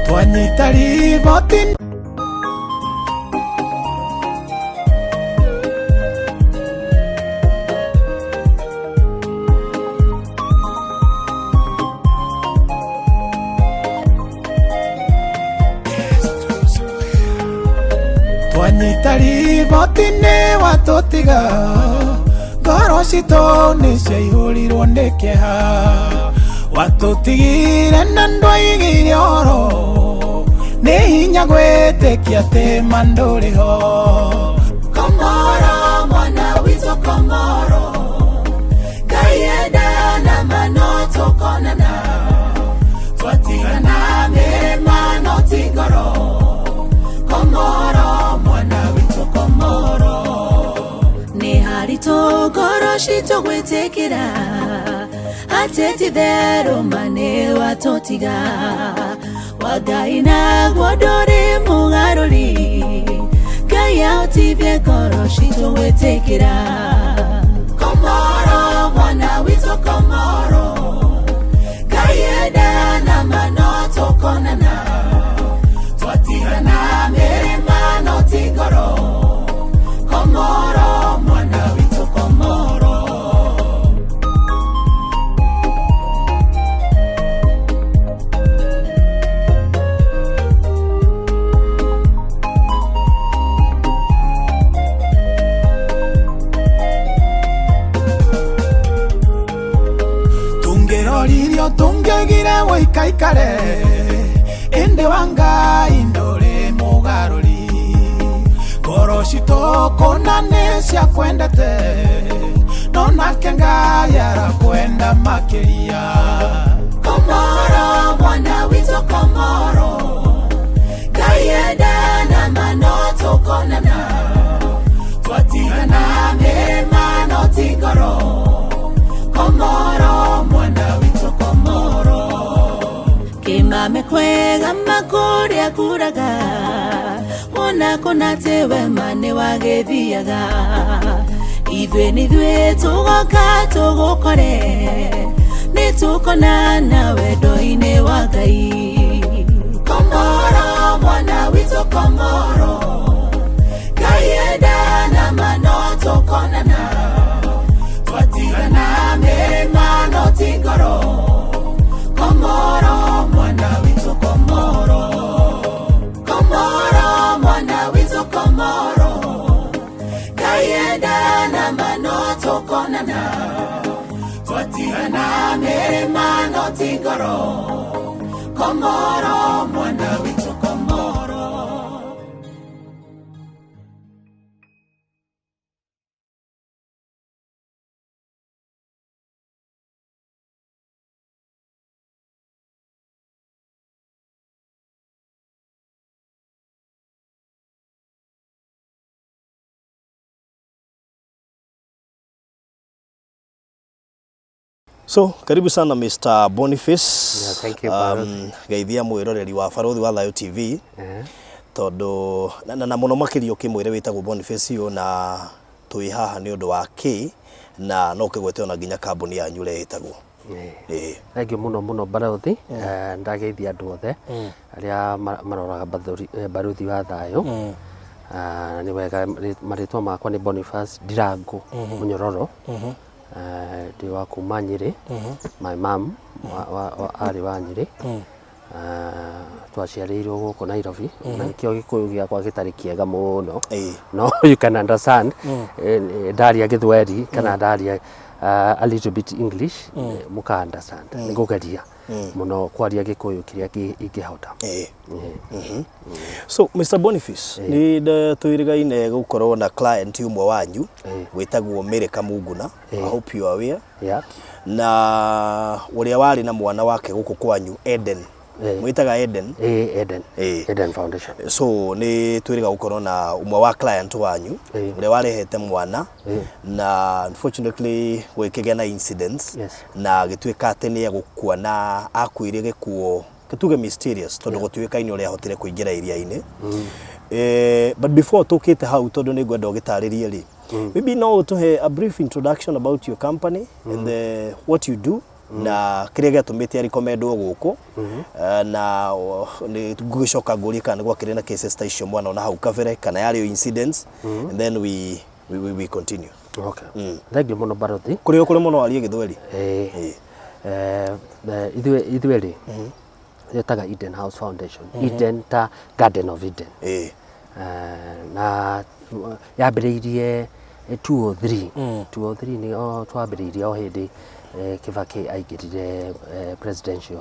Twanyita riboti. Twanyita riboti nĩ watũtiga, ngoro citũ nĩ ciaihũrirwo nĩ kĩeha. Watũtigire na ndwaigire ũhoro, nĩ hinya gwĩtĩkia atĩ ma ndũrĩ ho. Komoro mwana witũ Komoro, Ngai enda na ma no tũkonana. Twatigana mĩrĩma no ti ngoro. Komoro mwana witũ Komoro. Nĩ haritũ ngoro citũ gwĩtĩkĩra atĩ ti therũ ma nĩ watũtiga. Wa Ngai naguo ndũrĩ mũgarũri, Ngai ahotithie ngoro citũ gwĩtĩkĩra. Komoro mwana witũ Komoro, Ngai enda na ma no tũkonana. Twatigana mĩrĩma no ti ngoro. Komoro mwana witũ Komoro. Tũngĩroririo tũngĩoigire wĩikaikare, ĩndĩ wa Ngai ndũrĩ mũgarũri. Ngoro citũ kũna nĩ ciakwendete, no nake Ngai arakwenda makĩria. Komoro mwana witũ Komoro, Ngai enda na ma no tũkonana. Twatigana mĩrĩma no ti ngoro. Komoro mwana witũ Komoro. Kĩmame kwega makũrĩa kuraga, wona kũna atĩ wema nĩ wagĩthiaga. Ithuĩ nithuĩ tũgoka tũgũkore, nĩ tũkonana wendo-inĩ wa Ngai. Komoro mwana witũ Komoro, Ngai enda na ma no tũkonana. Twatigana mĩrĩma no ti ngoro. Komoro mwana witũ Komoro. Komoro mwana witũ Komoro, Ngai enda na ma no tũkonana. Twatigana mĩrĩma no ti ngoro. Komoro mwana witũ Komoro. So, karibu sana Mr. Boniface. Yeah, thank you, Baruthi. Geithia mwiroreri wa Baruthi wa Thayo TV. Tondu na muno makiria ukimwire witagwo Boniface ũyũ na twĩ haha nĩ ũndũ wa kĩ na no ũkĩgwete ona nginya kambuni yanyu ũrĩa ĩtagwo. Ĩĩ. Thank you muno muno Baruthi. Ndageithia andũ othe arĩa maroraga Baruthi wa Thayo. Ah, nĩ wega, marĩtwa makwa nĩ Boniface Ndirangu Mũnyororo. Ndĩ wa kuma Nyĩrĩ. My mom arĩ wa Nyĩrĩ. Twaciarĩirwo gũkũ Nairobi na nĩkĩo gĩkũyũ gĩakwa gĩtarĩ kĩega mũno. No you can understand, ndaria gĩthweri kana ndaria a little bit English, mũka understand. Nĩ ngũgeria mũno kwaria gĩkũyũ kĩrĩa ingĩhota. So Mr. Boniface, nĩ twĩrĩgaine gũkorwo na client ũmwe wanyu wĩtagwo Mary Kamunguna. I hope you are aware. Yeah. Na ũrĩa warĩ na mwana wake gũkũ kwanyu Eden. Mwĩtaga Eden. Eden. Eden Foundation. So nĩ twĩrĩga gũkorwo na ũmwe wa client wanyu ũrĩa warehete mwana na unfortunately gũgĩkĩgĩa na incidents na gĩtuĩka atĩ nĩ egũkua na akuire gĩkuo tuge mysterious tondũ gũtiũĩkaine ũrĩa ahotire kũingĩra iria-inĩ. But before tũkĩte hau, tondũ nĩ ngwenda ũgĩtarĩrie rĩ, maybe no ũtũhe a brief introduction about your company and what you do. Na kĩrĩa gĩatũmĩte arecommendwo gũkũ, na nĩ ngũgĩcoka ngũrie kana nĩ gwakĩrĩ na cases ta icio mwana ona hau kabere kana yarĩ o incidents, and then we continue. Okay, thank you mũno, Barothi. Kũrĩ kũrĩ mũno arie Gĩthweri. Eh, ithuĩ rĩ, ĩtaga Eden House Foundation, Eden ta Garden of Eden. Na yambĩrĩirie 203, 203 nĩ o twambĩrĩirie o hĩndĩ Kibaki aingĩrire presidential,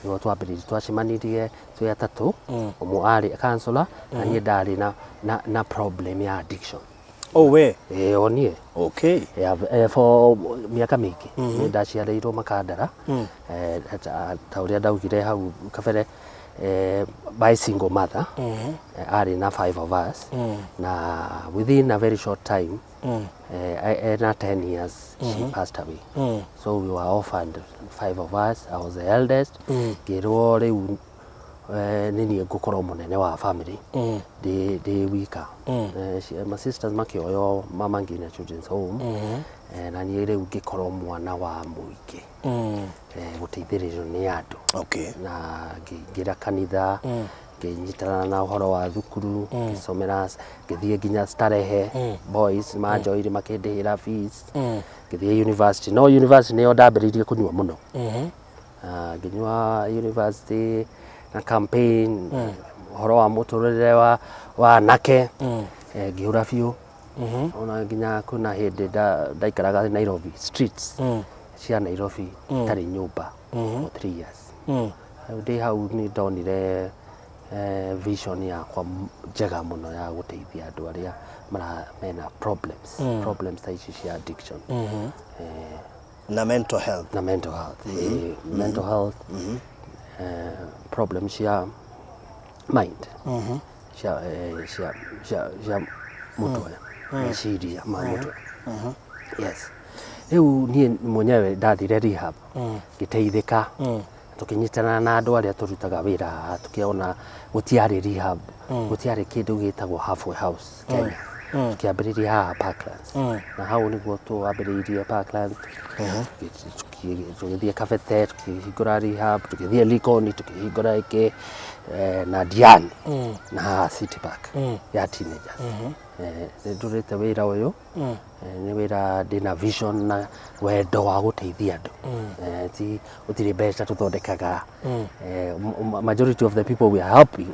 nĩguo twambĩrĩirie. Twacemanirie twĩ atatũ, ũmwe arĩ counselor na niĩ ndarĩ na problem ya addiction. Oh, we? Ĩĩ, o niĩ. Yeah, for mĩaka mĩingĩ nĩ ndaciarĩirwo Makandara, ta ũrĩa ndaugire hau kabere, by single mother, arĩ na five of us, na within a very short time, ena 10 years, she passed away, so we were orphaned, five of us. I was the eldest. Ngĩrwo rĩu nĩ niĩ ngũkorwo mũnene wa family ndĩ wika. My sisters makĩoywo Mama Ngina Children's Home, na niĩ rĩu ngĩkorwo mwana wa mũingĩ, gũteithĩrĩrio nĩ andũ. Na ngĩingĩra kanitha, ngĩnyitana na ũhoro wa thukuru, ngĩcomera, ngĩthiĩ nginya Starehe Boys, manjoire makĩndĩhĩra fees, ngĩthiĩ university. No university nĩyo ndambĩrĩirie kũnyua mũno. Ah, ngĩnyua university na campaign, ũhoro wa mũtũrĩre wa anake, ngĩũra biũ. Ona nginya kwĩna hĩndĩ ndaikaraga Nairobi, streets cia Nairobi, itarĩ nyũmba for 3 years. Rĩu ndĩ hau nĩ ndonire vision yakwa njega mũno ya gũteithia andũ arĩa mara mena problems ta ici cia addiction, Na mental health. Na mental health, mental health, problem cia mind, cia mũtwe, meciria ma mũtwe, yes. Rĩu niĩ mwenyewe ndathire rehab, ngĩteithĩka, tũkĩnyitana na andũ arĩa tũrutaga wĩra haha, tũkĩona gũtiarĩ rehab, gũtiarĩ kĩndũ gĩtagwo halfway house Kenya. Tũkĩambĩrĩria haha Parklands, na hau nĩguo twambĩrĩirie Parklands, tũgĩthiĩ Kabete, tũkĩhingũra rehab, tũgĩthiĩ Likoni, tũkĩhingũra ĩngĩ, na Diani, na haha City Park ya teenagers. Nĩ ndũrĩte wĩra ũyũ, nĩ wĩra ndĩna vision na wendo wa gũteithia andũ. Ti gũtirĩ mbeca tũthondekaga. Majority of the people we are helping,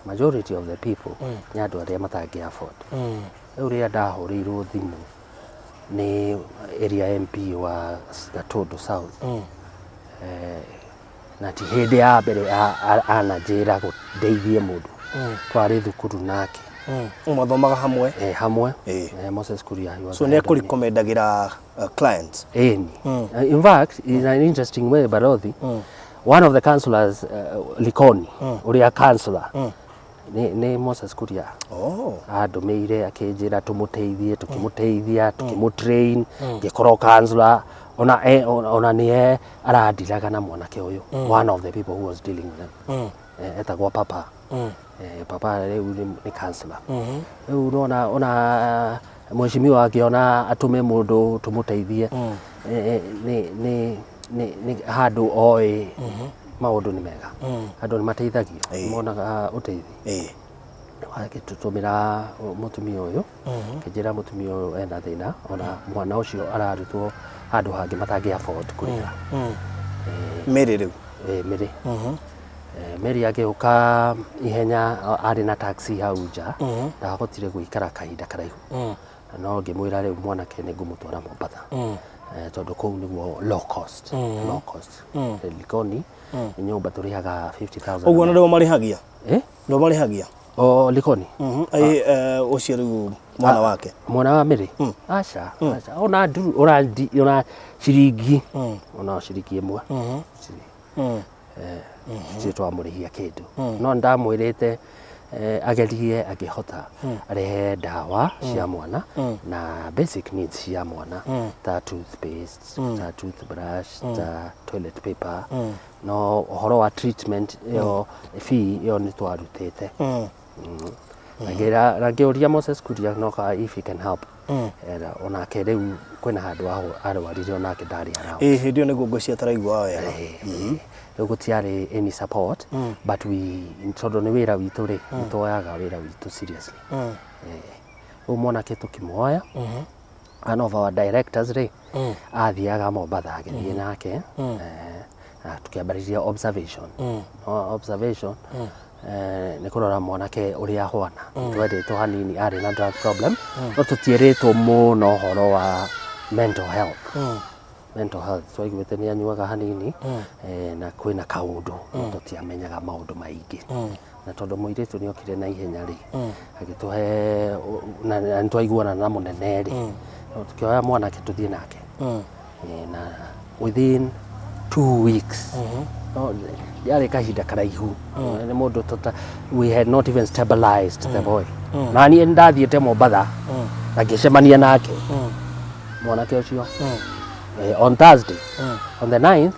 majority of the people nĩ andũ arĩa matangĩ afford. Rĩu rĩrĩa ndahũrĩirwo thimũ nĩ area MP wa Gatundu South, na ti hĩndĩ ya mbere ananjĩra ndeithie mũndũ, twarĩ thukuru nake. Mwathomaga hamwe? Hamwe. Moses Kuria, he was So ahead nĩ of me. ekũrecommendagĩra clients? Ĩni. In fact, in an interesting way, Barothi, one of the councillors, Likoni, ũrĩa councillor, nĩ Moses Kuria andũmĩire akĩnjĩra tũmũteithie, tũkĩmũteithia, tũkĩmũtrain, ngĩkorwo councillor. Ona ona nĩe arandiraga na mwanake ũyũ, one of the people who was dealing with them. Etagwo Papa. Papa rĩu nĩ councillor. Rĩu nona ona mheshimiwa angĩona atũme mũndũ tũmũteithie, nĩ handũ oĩ maũndũ nĩ mega, andũ nĩ mateithagio, nĩ monaga ũteithio. Agĩtũtũmĩra mũtumia ũyũ, akĩnjĩra mũtumia ũyũ ena thĩna, ona mwana ũcio ararutwo handũ hangĩ matangĩ afford kũrĩha. Mary rĩu? Mary. Mary agĩũka ihenya, arĩ na taxi hau nja, ndahotire gũikara kahinda karaihu, no ngĩmwĩra rĩu mwanake nĩ ngũmũtwara Mombatha, tondũ kũu nĩguo low cost, low cost. Likoni nĩ nyũmba tũrĩhaga 50,000. Ũguo na nĩo marĩhagia? Eh? Nĩo marĩhagia? O Likoni. Ũcio rĩu mwana wake? Mwana wa Mary, aca, aca, ona nduru, ona ciringi, ona ciringi ĩmwe gũtirĩ twamũrĩhia kĩndũ. No ndamwĩrĩte agerie angĩhota arehe ndawa cia mwana na basic needs cia mwana, ta toothpaste, ta toothbrush, ta toilet paper. No ũhoro wa treatment ĩyo, fee ĩyo nĩ twarutĩte. Na ngĩra na ngĩũria Moses Kuria no ka if he can help. Onake rĩu kwĩna handũ arwarire onake ndarĩ around. Ĩ hĩndĩ ĩyo nĩguo ngwĩciria taraiguaga wega. Rĩu gũtiarĩ any support, but we, tondũ nĩ wĩra witũ rĩ, nĩ tuoyaga wĩra witũ seriously. Rĩu mwanake tũkĩmuoya, one of our directors rĩ, athiaga Mombatha, agĩthiĩ nake, na tũkĩambĩrĩria observation. No observation nĩ kũrora mwanake ũrĩa ahwana. Twendetwo hanini arĩ na drug problem, no tũtierĩtwo mũno ũhoro wa mental health. Mental health twaiguĩte nĩ anyuaga hanini, na kwĩna kaũndũ, no tũtiamenyaga maũndũ maingĩ. Na tondũ mũirĩtu nĩ okire na ihenya rĩ, agĩtũhe na nĩ twaiguana na mũnene rĩ, no tũkĩoya mwanake tũthiĩ nake. Na within 2 weeks, no yarĩ kahinda karaihu, nĩ mũndũ tũta we had not even stabilized the boy. Na niĩ ndathiĩte Mombatha na ngĩcemania nake mwanake ũcio on Thursday, on the 9th.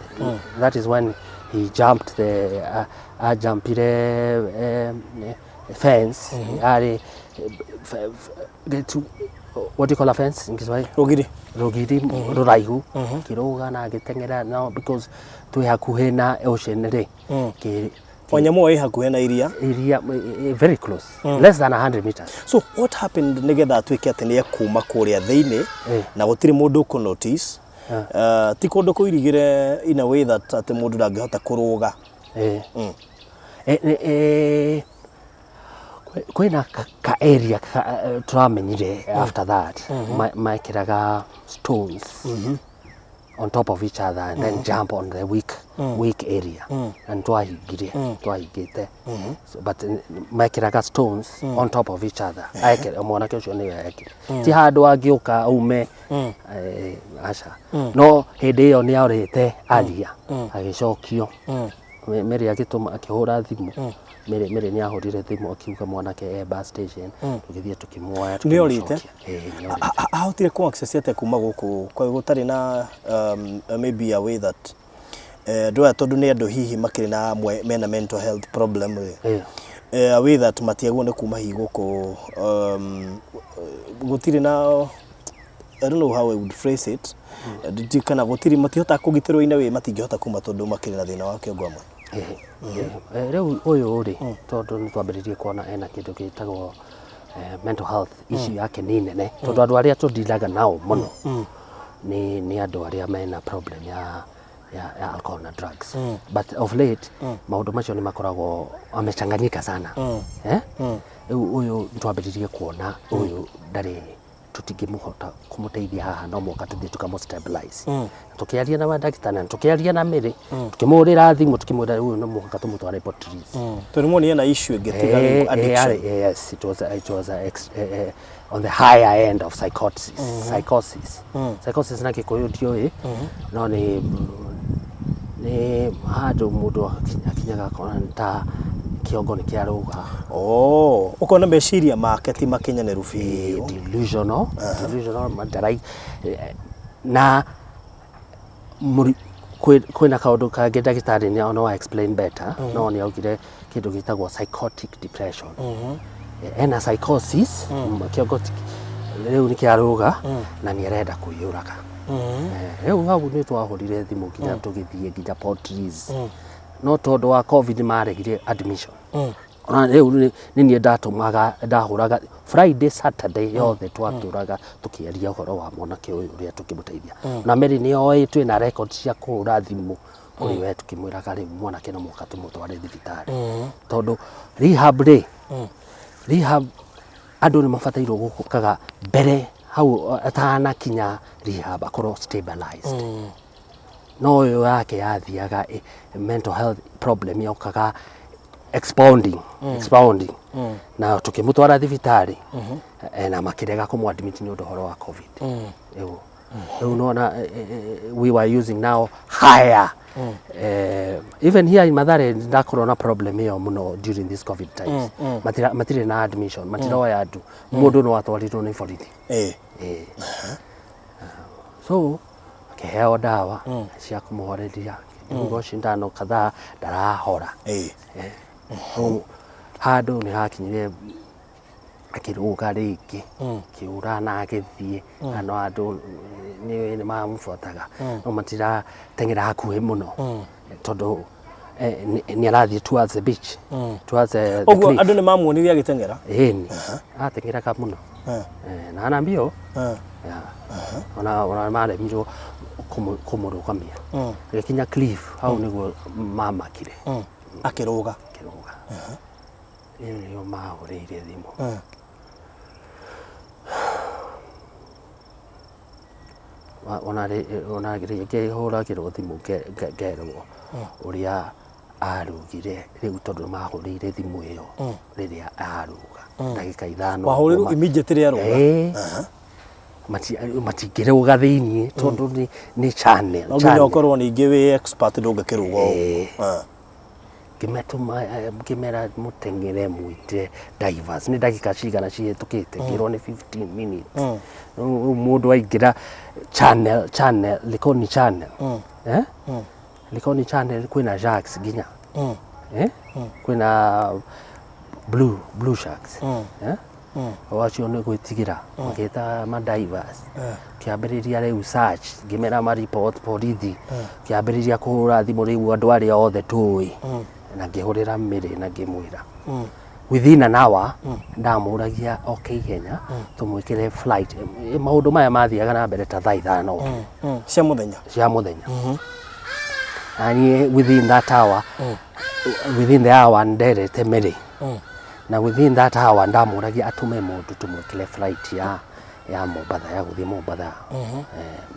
That is when he jumped the ajumpire fence arĩ what do you call a fence in Kiswahili? Rũgiri. Rũgiri rũraihu, kĩrũga na agĩteng'era, no because twĩ hakuhĩ na ocean rĩ, O nyamũ ĩyo ĩ hakuhĩ na iria. Iria, very close, less than 100 meters. So what happened nĩgetha atuĩke atĩ nĩ ekuma kũrĩa thĩinĩ na gũtirĩ mũndũ ũkũ notice? Ti kũndũ kũirigĩre in a way that atĩ mũndũ ndangĩhota kũrũga? Kwĩna ka area tũramenyire after that, mekĩraga stones on top of each other and then jump on the weak area, na nĩ twahingire, twahingĩte. So, but mekĩraga stones on top of each other. Ekĩra mwanake ũcio nĩwe ekire, ti handũ angĩũka aume, aca. No hĩndĩ ĩyo nĩ orĩte aria, agĩcokio. Mary agĩtũma, akĩhũra thimũ. Mary nĩ ahũrire thimũ akiuga mwanake e bus station. Tũgĩthiĩ tũkĩmuoya. Nĩ orĩte? Tũkĩmũcokia. Ĩĩ, nĩ orĩte. Ahotire kũ access atĩa kuma gũkũ kwa gũtarĩ na maybe a way that ndũya, tondũ nĩ andũ hihi makĩrĩ na mena mental health problem rĩ, a way that matiagwo nĩ kuma hihi gũkũ, gũtirĩ na, I don't know how I would phrase it. Ndi kana gũtirĩ, matihotaga kũgitĩrwo in a way, matingĩhota kuma tondũ makĩrĩ na thĩna wa kĩongo amwe. Rĩu ũyũ rĩ, tondũ nĩ twambĩrĩirie kuona ena kĩndũ gĩtagwo mental health issue yake nĩ nene, tondũ andũ arĩa tũndiraga nao mũno nĩ andũ arĩa mena problem ya alcohol na drugs, but of late maũndũ macio nĩ makoragwo amechanganyika sana, eh? Rĩu ũyũ nĩ twambĩrĩirie kuona ũyũ ndarĩ, tũtingĩmũhota kũmũteithia haha, no mũhaka tũthiĩ tũkamũ stabilize. Tũkĩaria na mandagĩtarĩ na tũkĩaria na Mary, tũkĩmũhũrĩra thimũ, tũkĩmwĩra ũyũ no mũhaka tũmũtware Portrees. Tondũ muoni ena issue ĩngĩ tiga rĩu addiction. Yes, it was on the higher end of psychosis. Psychosis. Psychosis na Gĩkũyũ ndiũĩ, no nĩ handũ mũndũ akinyaga akona nĩ ta kĩongo nĩ kĩarũga. Oh, ũkona meciria make ti makinyanĩru biũ. Delusional, mandarai na kwĩna kaũndũ kangĩ ndagĩtarĩ nĩ no explain better, no nĩ augire kĩndũ gĩtagwo psychotic depression. Ena psychosis, kĩongo rĩu nĩ kĩarũga na nĩ arenda kwĩyũraga. Rĩu hau nĩ twahũrire thimũ nginya tũgĩthiĩ nginya Portrees, no tondũ wa COVID maregire admission. Ona rĩu nĩ niĩ ndatũmaga, ndahũraga Friday, Saturday yothe, twatũraga tũkĩaria ũhoro wa mwanake ũyũ, ũrĩa tũkĩmũteithia. Na Mary nĩ oĩ twĩna record cia kũhũra thimũ kũrĩ we, tũkĩmwĩraga rĩu mwanake no mũhaka tũmũtware thibitarĩ, tondũ rehab rĩ, rehab andũ nĩ mabatairwo gũkaga mbere hau atanakinya rehab akorwo stabilized. No ũyũ yake yathiaga mental health problem yokaga expounding, expounding, na tukĩmũtwara thibitarĩ, na makĩrega kũmũ admit nĩ ũndũ ũhoro wa COVID. Rĩu nona we were using now higher, even here in Mathare ndakorwo na problem ĩyo mũno during this COVID times. Matirĩ na admission, matiroya andũ, mũndũ no atwarirwo nĩ borithi. So akĩheo ndawa cia kũmũhoreria, nĩguo cindano kadhaa, ndarahora. Rĩu handũ nĩ hakinyire. Akĩrũga rĩngĩ, kĩũra na agĩthiĩ, na no andũ nĩ mamũbuataga, no matirateng'era hakuhĩ mũno tondũ nĩ arathiĩ towards the beach, towards the Ũguo cliff. Andũ nĩ mamuonire agĩteng'era? Ĩni, ateng'eraga mũno. Na ana mbio. Yeah. Ona maremirwo kũmũrũgamia. Agĩkinya cliff hau nĩguo mamakire. Akĩrũga. Akĩrũga. Ĩyo nĩyo mahũrĩire thimũ. Ona rĩngĩ hũragĩrwo thimũ ngerwo ũrĩa arugire rĩu, tondũ mahũrĩire thimũ ĩyo rĩrĩa aruga ndagĩka 5. Wahũrĩrwo kuma- immediately arũga? Ĩĩ. Matingĩrũga thĩiniĩ tondũ nĩ channel. No nginya Channel. ũkorwo ningĩ wĩ expert, ndũngĩkĩrũga ũguo. Ĩĩ. Ngĩmatũma, ngĩmera mũteng'ere mwĩte divers. Nĩ ndagĩka cigana cihĩtũkĩte? Ngĩrwo nĩ 15 minutes. Rĩu mũndũ aingĩra channel Likoni Channel, eh? Likoni Channel kwĩna sharks nginya, eh? Kwĩna blue sharks, eh? O acio nĩ gwĩtigĩra magĩta ma divers, kĩambĩrĩria rĩu search, ngĩmera ma report borithi, kĩambĩrĩria kũhũra thimũ rĩu andũ arĩa othe tũĩ, na ngĩhũrĩra Mĩrĩ na ngĩmwĩra within an hour ndamũragia oke ihenya tũmwĩkĩre flight. Maũndũ maya mathiaga na mbere ta thaa 5 Cia mũthenya. Cia mũthenya. Na niĩ within that hour, within the hour nderete Mary, na within that hour ndamũragia atũme mũndũ tũmwĩkĩre flight ya Mombatha, ya gũthiĩ Mombatha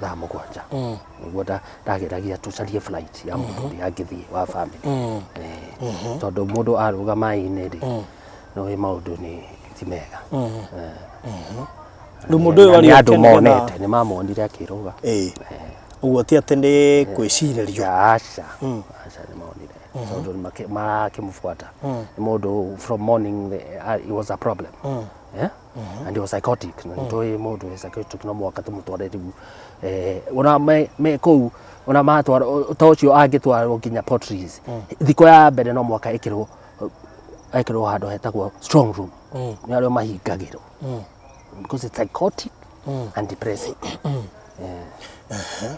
thaa 7. Nĩguo ndageragia tũcarie flight ya mũndũ ũrĩa angĩthiĩ wa family, tondũ mũndũ arũga maĩ-inĩ rĩ, no wĩ maũndũ nĩ ti mega. Rĩu mũndũ ũyũ Na nĩ arĩ andũ oke nĩgetha- monete, nĩ mamonire akĩrũga. Ĩĩ. Ũguo ti atĩ nĩ kwĩcirĩrio. Aca, aca, nĩ monire tondũ marakĩmũbuata. Nĩ mũndũ from morning it was a problem, yeah? And he was psychotic, na nĩtũĩ mũndũ wĩ psychotic no mũhaka tũmũtware rĩu, ona me kũu, ona matwara ta ũcio angĩtwarwo nginya Portrees, thikũ ya mbere no mũhaka ĩkĩrwo handũ hetagwo strong room, nĩ arĩa mahingagĩrwo because it's psychotic and depressive. Yeah.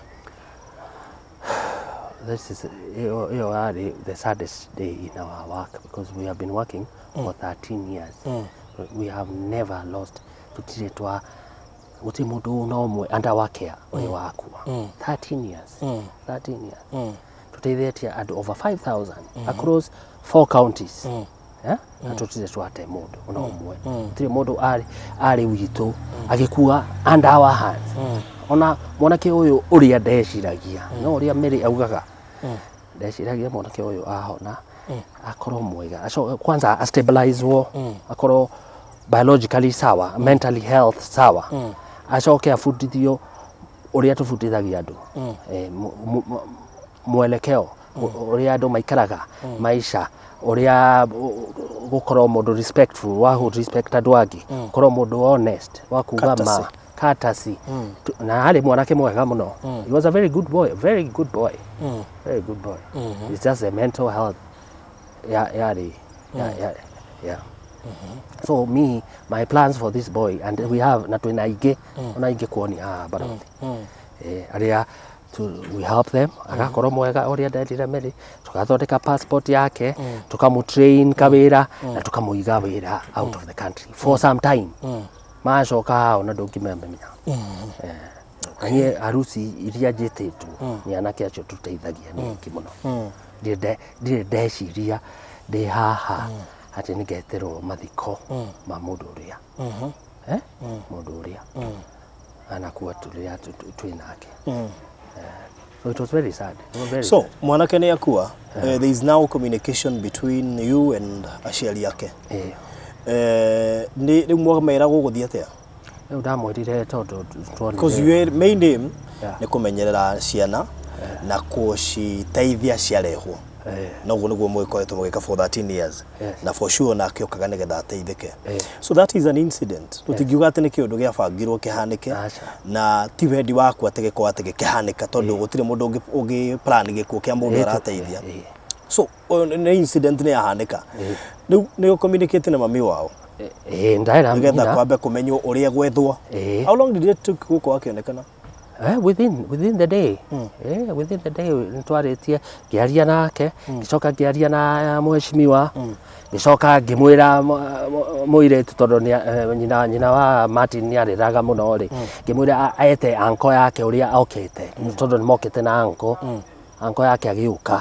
This is ĩyo yarĩ the saddest day in our work because we have been working for 13 years. We have never lost, tũtirĩ twa gũtirĩ mũndũ no ũmwe under our care ũrĩ wakua. 13 years, 13 years tũteithĩtie andũ over 5000 across four counties, yeah? Na tũtirĩ twate mũndũ ona ũmwe, gũtirĩ mũndũ arĩ witũ agĩkua under our hands. Ona mwanake ũyũ ũrĩa ndeciragia, no ũrĩa Mary augaga, ndeciragia mwanake ũyũ ahona akorwo mwega, kwanza astabilizwo, akorwo biologically sawa, mentally health sawa, acoke abundithio ũrĩa tũbundithagia andũ, mwelekeo ũrĩa andũ maikaraga maisha, ũrĩa gũkorwo mũndũ respectful, wa gũ respect andũ angĩ, gũkorwo mũndũ honest, wa kuga ma. Courtesy. Courtesy. Na arĩ mwanake mwega mũno. He was a very good boy, very good boy, very good boy. It's just a mental health ya yarĩ ya. So me, my plans for this boy, and we have, na twĩna aingĩ, ona aingĩ kuonia haha barothi, arĩa we help them agakorwo mwega ũrĩa nderire Mary, tũgathondeka passport yake, tũkamũtrain kawĩra na tũkamũiga wĩra out of the country for some time. Macoka haha ona ndũngĩmamenya. Na niĩ harusi iria njĩtĩtwo nĩ anake acio tũteithagia nĩ aingĩ mũno. Ndirĩ ndeciria ndĩ haha atĩ nĩngetĩrwo mathiko ma mũndũ ũrĩa, mũndũ ũrĩa anakuwa tũrĩa twĩ nake. So it was very sad. It was very So mwanake nĩ akua. There is now communication between you and aciari ake. Sad. Nĩ rĩu mwamera gũgũthiĩ atĩa? Rĩu ndamwĩrire tondũ Because tuonire your main aim nĩ kũmenyerera ciana na kũciteithia ciarehwo. Noguo nĩguo mũgĩkoretwo mũgĩka for 13 years. Yes. Na for sure nake okaga nĩgetha ateithĩke. So that is an incident. Tũtingiuga atĩ nĩ kĩũndũ gĩabangirwo kĩhanĩke. Aca. Na ti wendi waku atĩ gĩkorwo atĩ gĩkĩhanĩka, tondũ gũtirĩ mũndũ ũngĩ plan gĩkuũ kĩa mũndũ arateithia. So ũyũ nĩ incident nĩ yahanĩka. Rĩu nĩ communicate na mami wao? Ĩĩ, ndahera Nĩgetha nyina. kwambe kũmenywo ũrĩa gwethwo. Ĩĩ. How long did it took gũkũ akĩonekana? Within the day. Within the day nĩtwarĩtie, ngĩaria nake, ngĩcoka ngĩaria na mheshimiwa, ngĩcoka ngĩmwĩra mũirĩtu tondũ nyina wa Martin nĩarĩraga mũno rĩ, ngĩmwĩra ete anko yake ũrĩa okĩte, tondũ nĩmokĩte na anko, anko yake agĩũka,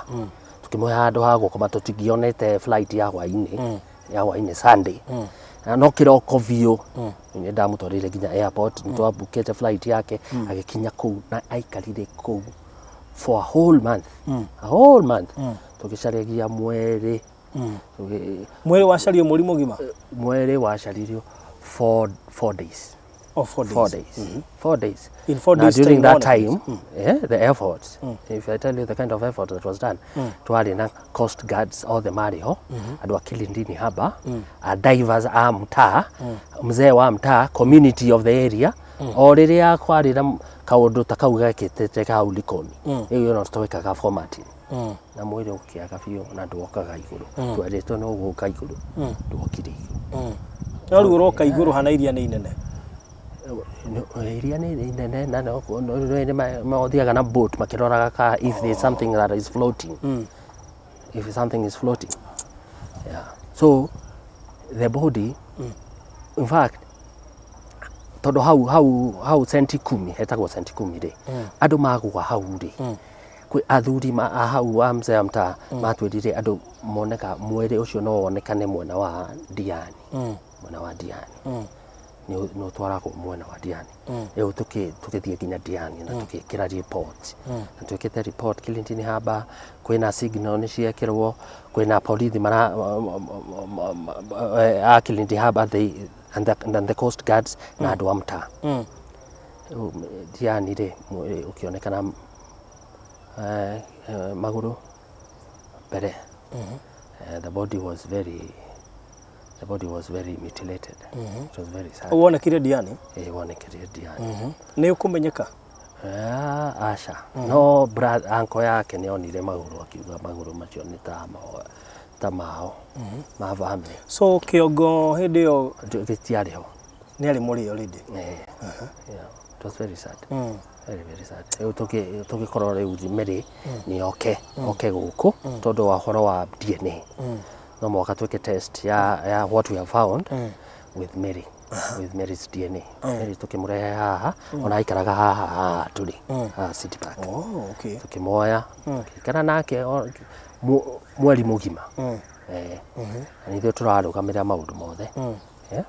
tũkĩmũhe handũ ha gũkoma, tũtingĩonete flight ya hwainĩ, ya hwainĩ Sunday. Na no kĩroko biũ nĩ ndamũtwarire nginya airport, nĩ twabukĩte flight yake, agĩkinya kũu na aikarire kũu for a whole month, a whole month, tũgĩcaragia mweri. Mwĩrĩ wacario mweri mũgima? Mweri wacaririo 4 days. Oh, 4 days. 4 days. 4 days. In 4 Now, days during time that wonekete. time, yeah, the effort, if I tell you the kind of effort that was done, twarĩ na coast guards othe marĩ ho, andũ a Kilindini Harbour, a divers a mtaa, mzee wa mtaa, community of the area, o rĩrĩa kwarĩ na kaũndũ ta kau gekĩtĩte hau Likoni, rĩu no twekaga formatting na mwĩrĩ ũkĩaga biũ na ndwokaga igũrũ, twerĩtwo no gũka igũrũ, ndwokire igũrũ. No rĩu ũroka igũrũ hana iria nĩ inene. Iria nĩ inene na no mathiaga na boat makĩroraga ka if there's something that is floating, if something is floating, yeah. So the body, in fact, tondũ hau centi kumi, hetagwo centi kumi rĩ, andũ magũa hau rĩ, kwĩ athuri a hau a mzee wa mtaa matwĩrire andũ moneka mwĩrĩ ũcio no wonekane mwena wa Diani, mwena wa Diani nĩ ũtwaragwo mwena wa Diani. Rĩu tũgĩthiĩ nginya Diani na tũgĩkĩra report, na twĩkĩte report Kilindini Harbour, kwĩna signal nĩ ciekĩrwo, kwĩna borithi mara a Kilindi Harbour, they and the coast guards na andũ a mtaa. Rĩu Diani rĩ, mwĩrĩ ũkĩonekana magũrũ mbere. The body was very mutilated. It was very sad. Wonekire Diani? Eh, wonekire Diani. Nĩ ũkũmenyeka? Ah, aca, no brother, uncle yake nĩ onire magũrũ, akiuga magũrũ macio nĩ ta mao, ta mao ma family. So kĩongo hĩndĩ ĩyo Gĩtiarĩ ho. Nĩ arĩ mũrĩo already? Eh, yeah, it was very sad, very very sad. Rĩu tũgĩkorwo rĩu Mary nĩ oke gũkũ tondũ wa ũhoro wa DNA, no mũhaka twĩke test ya what we have found with Mary, with Mary's DNA. Mary tũkĩmũrehe haha, ona aikaraga haha tũrĩ haha City Park. Oh, okay. Tũkĩmoya, tũgĩikara nake mweri mũgima. Na ithuĩ tũrarũgamĩrĩra maũndũ mothe. Yeah?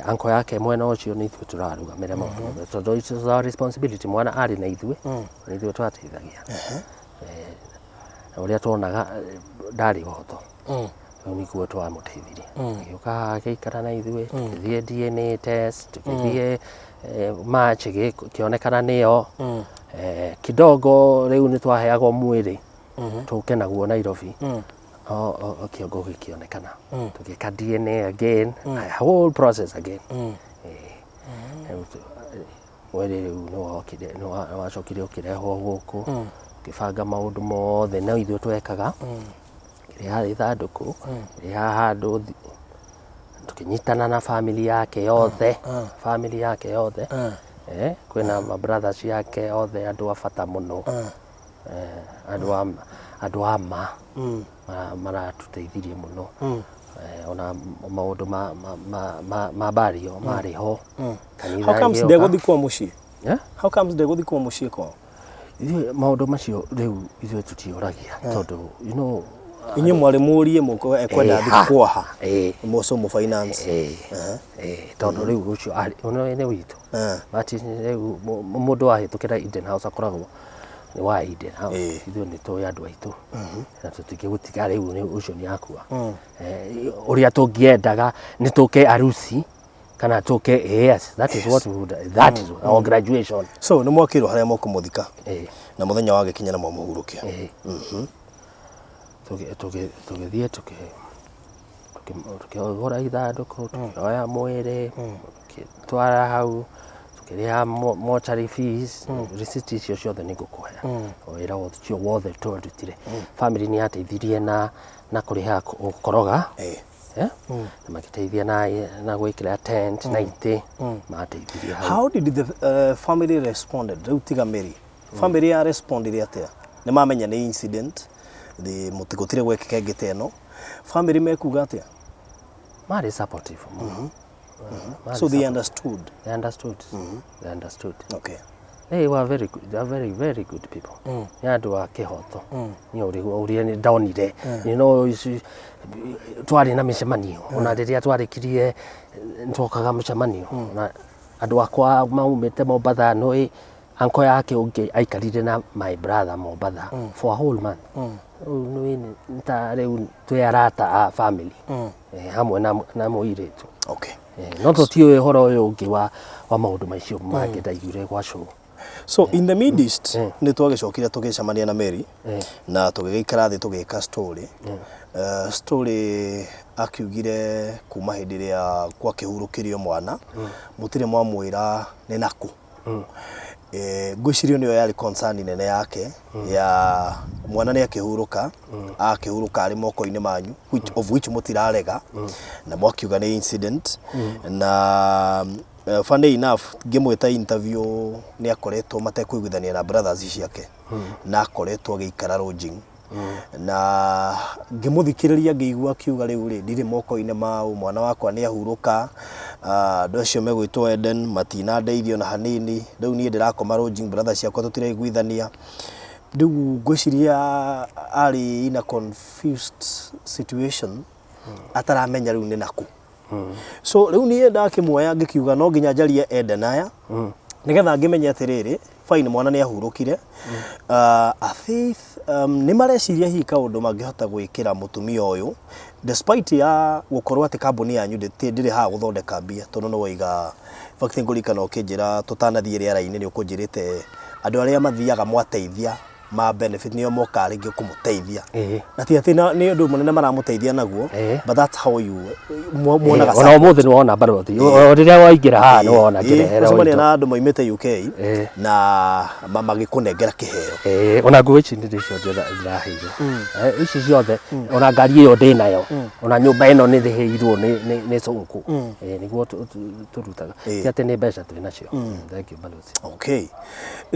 Uncle yake mwena ũcio, nĩ ithuĩ tũrarũgamĩrĩra maũndũ mothe tondũ it was our responsibility. Mwana arĩ na ithuĩ, na ithuĩ twateithagia. Na ũrĩa tuonaga ndarĩ ũhotho, rĩu nĩguo twamũteithirie, agĩũka haha agĩikara na ithuĩ, tũgĩthiĩ DNA test, tũgĩthiĩ match ĩkĩonekana nĩyo. Kidogo rĩu nĩ twaheagwo mwĩrĩ tũke naguo Nairobi. Kĩongo gĩkĩonekana, tũgĩka DNA again, a whole process again. Rĩu mwĩrĩ rĩu nĩ wokire, nĩ wacokire ũkĩrehwo gũkũ, ũkĩbanga maũndũ mothe no ithuĩ twekaga, kĩrĩha ithandũkũ, kĩrĩha handũ tũkĩnyitana na family yake yothe, family yake yothe. Kwĩna ma brothers yake othe, andũ a bata mũno, andũ a ma maratũteithirie mũno. Ona maũndũ ma bario marĩ ho, kanitha How comes ĩgĩũka. Ndegũthikwo mũciĩ? Eh? How comes ndegũthikwo mũciĩ kwao? Ithuĩ maũndũ macio rĩu ithuĩ tũtiũragia tondũ Inyuĩ mwarĩ mũrie mũko ekwenda thikwo ha? Mũco mũ finance. Tondũ rĩu ũcio arĩ ũno nĩ witũ. Martin rĩu mũndũ wahĩtũkĩra Eden House akoragwo nĩ wa Eden House. Ithuĩ nĩ tũĩ andũ aitũ na tũtingĩgũtiga rĩu ũcio nĩ akua. Ũrĩa tũngĩendaga nĩ tũke arusi kana tũke, yes, that is what we would, that is our graduation. So nĩ mwakĩrwo harĩa mũkũmũthika na mũthenya wa gĩkinya na mwamũhurũkia. Tũgĩthiĩ tũkĩgũra ithandũkũ, tũkĩoya mwĩrĩ, tũgĩtwara hau, tũkĩrĩha mortuary fees. Receipt icio ciothe nĩ ngũkũhe, wĩra ũcio wothe twarutire. Family nĩ yateithirie na kũrĩha gũkoroga. Eh? Na magĩteithia na gwĩkĩra tent na itĩ, mateithirie hau. How did the family responded? Rĩu tiga Mary, family ya respondire atĩa? Nĩ mamenya nĩ incident, the mũtigũtire gwekĩka ĩngĩ ta ĩno, family mekuga atĩa? Marĩ supportive mũno. Marĩ So they supportive. understood? They understood. They understood. They were very good. They are very, very good people. Nĩ andũ a kĩhoto. Nĩ ũrĩa nĩ ndonire. Ici twarĩ na mĩcemanio. Ona rĩrĩa twarĩkirie nĩtwokaga mũcemanio. Na andũ akwa maumĩte Mombatha, nĩ anko yake ũngĩ aikarire na my brother Mombatha for a whole month. Rĩu nĩ ta rĩu twĩ arata a family. Hamwe na mũirĩtu. No tũtiũĩ ũhoro ũyũ ũngĩ wa maũndũ macio mangĩ ndaiguire gwa show. So in the midst nĩ twagĩcokire tũgĩcemania na Mary na tũgĩgĩikara thĩ tũgĩka story. Story akiugire kuma hĩndĩ ĩrĩa gwakĩhurũkĩrio mwana, mũtirĩ mwamwĩra nĩ nakũ. Ngwĩciria nĩyo yarĩ concern nene yake ya mwana nĩ akĩhurũka, akĩhurũka arĩ moko-inĩ manyu, of which mũtirarega na mwakiuga nĩ incident. Na funny enough, ngĩmwĩta interview nĩ akoretwo matekũiguithania na brothers ciake na akoretwo agĩikara lodging, na ngĩmũthikĩrĩria ngĩigua akiuga rĩu rĩ ndirĩ moko-inĩ mau, mwana wakwa nĩ ahurũka, andũ acio megwĩtwo Eden matinandeithio na hanini, rĩu niĩ ndĩrakoma lodging, brothers ciakwa tũtiraiguithania. Rĩu ngwĩciria arĩ in a confused situation, ataramenya rĩu nĩ nakũ. So rĩu niĩ ndakĩmuoya ngĩkiuga no nginya njarie Eden aya nĩgetha ngĩmenye atĩrĩrĩ, fine, mwana nĩ ahurũkire. A faith nĩ mareciria hihi kaũndũ mangĩhota gwĩkĩra mũtumia ũyũ, despite ya gũkorwo atĩ kambuni yanyu ndĩrĩ haha gũthondeka mbia, tondũ nĩ waiga, in fact ngũririkana ũkĩnjĩra tũtanathiĩ rĩera-inĩ nĩ ũkũnjĩrĩte andũ arĩa mathiaga mwateithia ma benefit nĩo mokaga rĩngĩ kũmũteithia, na ti atĩ nĩ ũndũ mũnene maramũteithia naguo, but that's how you muonaga. Ona ũmũthĩ nĩ wona barothi, o rĩrĩa waingĩra haha nĩ wona ngĩreherwo Gũcemania indo. na andũ maumĩte UK na magĩkũnengera kĩheo. Ona nguo ici nĩ ndĩcio ndĩraheirwo. Ici ciothe, ona ngari ĩyo ndĩnayo, ona nyũmba ĩno nĩ ndĩheirwo nĩ Sonko. Nĩguo tũrutaga, ti atĩ nĩ mbeca twĩ nacio. Thank you, balozi. Okay,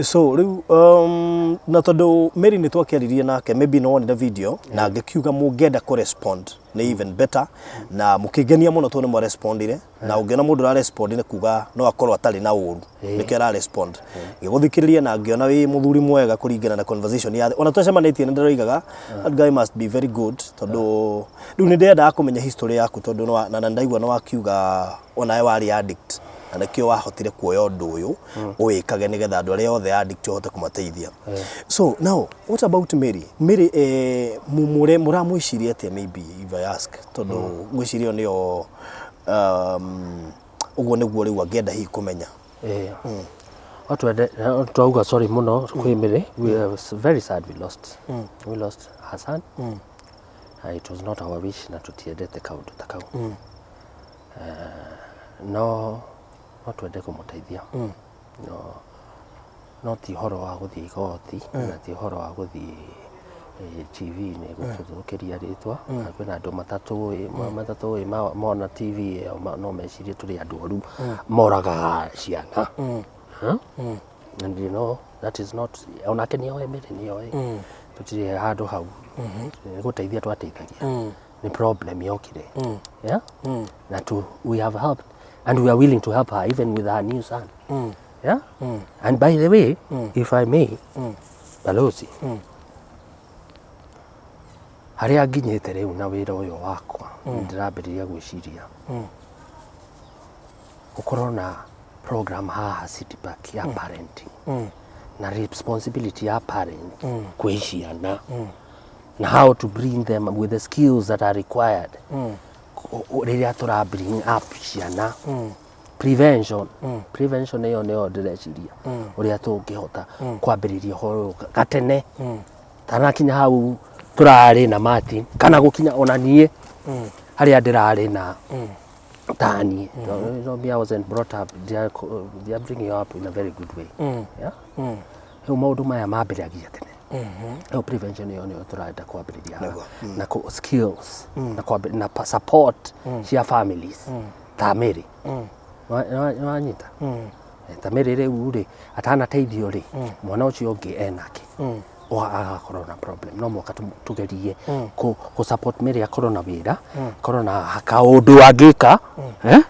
so rĩu na tondũ Mary nĩ twakĩaririe nake, maybe no wonire video na ngĩkiuga mũngĩenda kũ-respond nĩ even better, na mũkĩngenia mũno tondũ nĩ mwarespondire, na ũngĩona mũndũ ũrarespond nĩ kuga no akorwo atarĩ na ũru, nĩkĩo ararespond. Ngĩgũthikĩrĩria na ngĩona wĩ mũthuri mwega kũringana na conversation ya ona twacemanĩtie, nĩ ndĩroigaga that guy must be very good, tondũ rĩu nĩ ndĩrendaga kũmenya history yaku, tondũ na ndaigua nĩ wakiuga onawe warĩ addict na nĩkĩo wahotire kuoya ũndũ ũyũ ũwĩkage nĩgetha andũ arĩa othe addict ũhote kũmateithia. So now, what about Mary? Mary, mũramwĩciria atĩa? Maybe if I ask, tondũ ngwĩciria ĩyo nĩyo ũguo nĩguo rĩu angĩenda hihi kũmenya. No twende no twauga sorry mũno kwĩ Mary. We are very sad we lost her son. It was not our wish na tũtiendete kaũndũ ta kau. No twende kũmũteithia, no ti ũhoro wa gũthiĩ igoti na ti ũhoro wa gũthiĩ TV-inĩ gũtũthũkĩria rĩtwa. Na kwĩna andũ matatũĩ mona TV ĩyo no mecirie tũrĩ andũ oru moragaga ciana. Huh? And you know that is not, onake nĩ oĩ, Mary nĩ oĩ tũtirĩ handũ hau. Nĩ gũteithia twateithagia, nĩ problem yokire, yeah, na we have helped and we are willing to help her even with her new son, yeah. And by the way, if I may, balozi, harĩa nginyĩte rĩu na wĩra ũyũ wakwa, ndĩrambĩrĩria gwĩciria gũkorwo na program haha City Park ya parenting na responsibility ya parent kwĩ ciana na how to bring them with the skills that are required rĩrĩa tũra bring up ciana, prevention. Ĩyo nĩyo ndĩreciria ũrĩa tũngĩhota kwambĩrĩria ũhoro ũyũ gatene tanakinya hau tũrarĩ na Martin kana gũkinya ona niĩ harĩa ndĩrarĩ na tani. You know, me, I wasn't brought up, they are bringing you up in a very good way, yeah. Rĩu maũndũ maya mambĩrĩragia tene. Ĩyo prevention ĩyo nĩyo tũrenda kwambĩrĩria haha. Nĩguo. Na skills na na support cia families ta Mary. Nĩwanyita? Ta Mary rĩu rĩ, atanateithio rĩ, mwana ũcio ũngĩ enake agakorwo na problem. No mũhaka tũgerie kũ support Mary akorwo na wĩra, akorwo na kaũndũ angĩka, eh?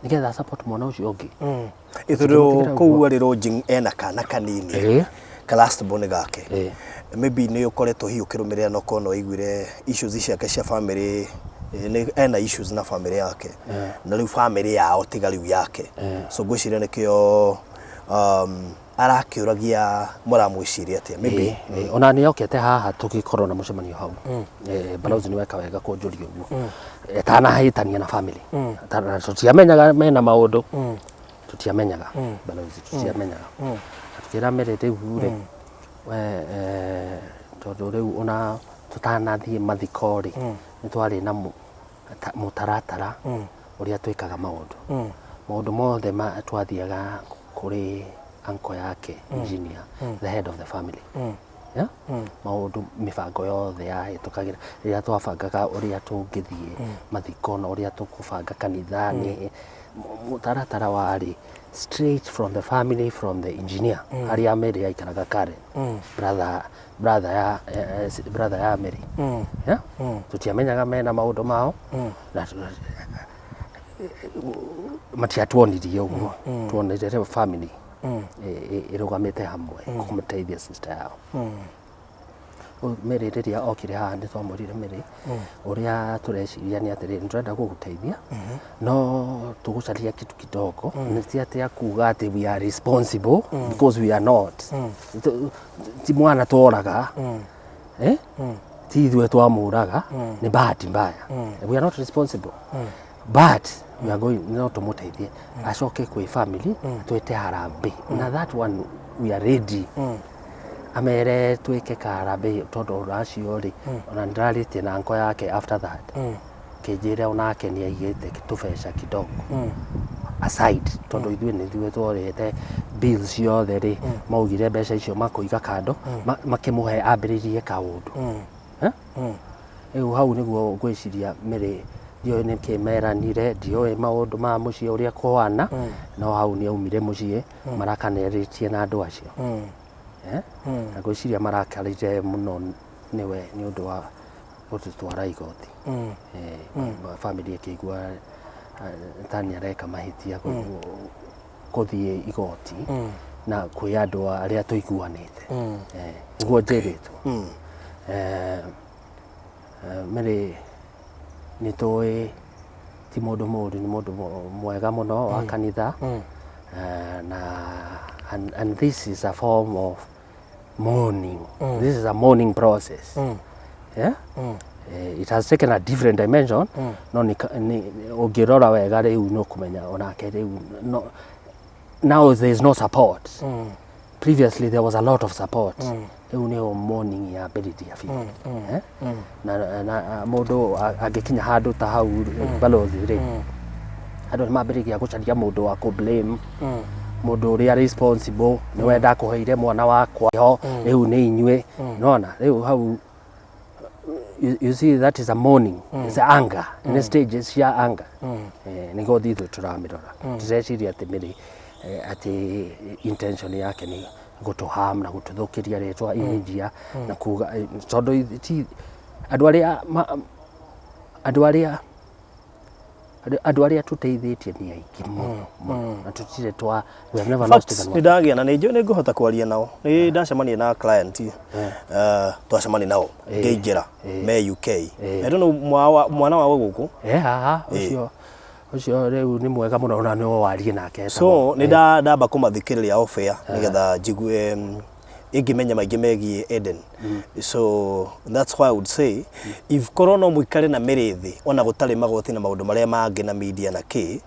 Nĩgetha support mwana ũcio ũngĩ. Ĩ tondũ Tũngĩmũtigĩra kũu ũguo. arĩ lodging ena kana kanini, ka last born gake. Maybe nĩ ũkoretwo hihi ũkĩrũmĩrĩra na ũkorwo no ũiguire issues ciake cia family, nĩ ena issues na family yake na rĩu family yao tiga rĩu yake. So ngwĩciria nĩkĩo arakĩũragia mũramwĩciria atĩa maybe. Ĩĩ, ona nĩ okete haha tũgĩkorwo na mũcemanio hau. Balozi, nĩ weka wega kũnjũria ũguo. Atanahĩtania na family. Tũtiamenyaga mena maũndũ, tũtiamenyaga, balozi, tũtiamenyaga. Na tũkĩra Mary rĩu rĩ, we tondũ rĩu ona tũtanathiĩ mathiko rĩ, nĩ twarĩ na mũtaratara ũrĩa twĩkaga maũndũ. Maũndũ mothe twathiaga kũrĩ uncle yake engineer, the head of the family. Yeah? Maũndũ, mĩbango yothe yahĩtũkagĩra rĩrĩa twabangaga ũrĩa tũngĩthiĩ mathiko na ũrĩa tũkũbanga kanitha, nĩ mũtaratara warĩ straight from the family, from the engineer harĩa Mary aikaraga Karen, brother ya Mary. Yeah? Tũtiamenyaga mena maũndũ mao na matiatuonirie ũguo. Tuonire rĩu family ĩrũgamĩte hamwe kũmũteithia sister yao. Rĩu Mary rĩrĩa okire haha, nĩ twamwĩrire, "Mary, ũrĩa tũreciria nĩ atĩrĩrĩ, nĩ tũrenda gũgũteithia, no tũgũcaria kitu kidogo. Nĩ ti atĩ akuga atĩ we are responsible, because we are not. Ti mwana tworaga, eh? Ti ithuĩ twamũraga, nĩ bahati mbaya. We are not responsible, but we are going, no tũmũteithie acoke kwĩ family, twĩte harambee, na that one we are ready." Amere twĩke kaharambee, tondũ ũracio rĩ, ona nĩndĩrarĩtie na uncle yake after that, kĩnjĩre onake nĩ aigĩte tũbeca kidogo aside, tondũ ithuĩ nĩ ithuĩ tworĩte bills ciothe rĩ, maugire mbeca icio makũiga kando, makĩmũhe ambĩrĩrie kaũndũ. Eh? Rĩu hau nĩguo ngwĩciria Mary, ndiũĩ nĩkĩ meranire, ndiũĩ maũndũ ma mũciĩ ũrĩa kũhana, no hau nĩ aumire mũciĩ marakanĩrĩtie na andũ acio. Eh? Na ngwĩciria marakarire mũno nĩwe nĩ ũndũ wa gũtũtwara igoti. Family ĩkĩigua ta nĩ areka mahĩtia gũthiĩ igoti na kwĩ andũ arĩa tũiguanĩte. Nĩguo njĩrĩtwo. Mary nĩ tũĩ ti mũndũ mũũru, nĩ mũndũ mwega mũno wa kanitha. Na and this is a form of mourning. This is a mourning process. Yeah? It has taken a different dimension, no nĩ ũngĩrora wega rĩu nĩ ũkũmenya onake rĩu no, now there is no support. Previously there was a lot of support. Rĩu nĩyo mourning yambĩrĩria biũ. Eh? Na mũndũ angĩkinya handũ ta hau, balozi rĩ, andũ nĩ mambĩrĩria gũcaria mũndũ wa kũ blame, mũndũ ũrĩa responsible, nĩwe ndakũheire mwana wakwa ho, rĩu nĩ inyuĩ nona. Rĩu hau you see that is a mourning, it's anger, nĩ stages cia anger. Nĩguo ithuĩ tũramĩrora. Tũreciria atĩ Mary atĩ intention yake nĩ gũtũ harm na gũtũthũkĩria rĩtwa, image ya na kuga tondũ ti andũ arĩa andũ arĩa tũteithĩtie nĩ aingĩ mũno mũno, na tũtirĩ twa, we have never lost Fact, even nĩ one. ndagĩa na nĩ njũĩ nĩ ngũhota kwaria nao. Nĩ ndacemania na client, twacemania nao ngĩingĩra me UK. I don't know mwana wawe gũkũ. Haha ũcio rĩu nĩ mwega mũno, ona no warie nake. So nĩ ndamba kũmathikĩrĩria off air nĩgetha njigue ingĩmenya maingĩ megiĩ Eden. So that's why I would say if korwo no mũikare na mĩrĩ thĩ, ona gũtarĩ magoti na maũndũ marĩa mangĩ na media na kĩ,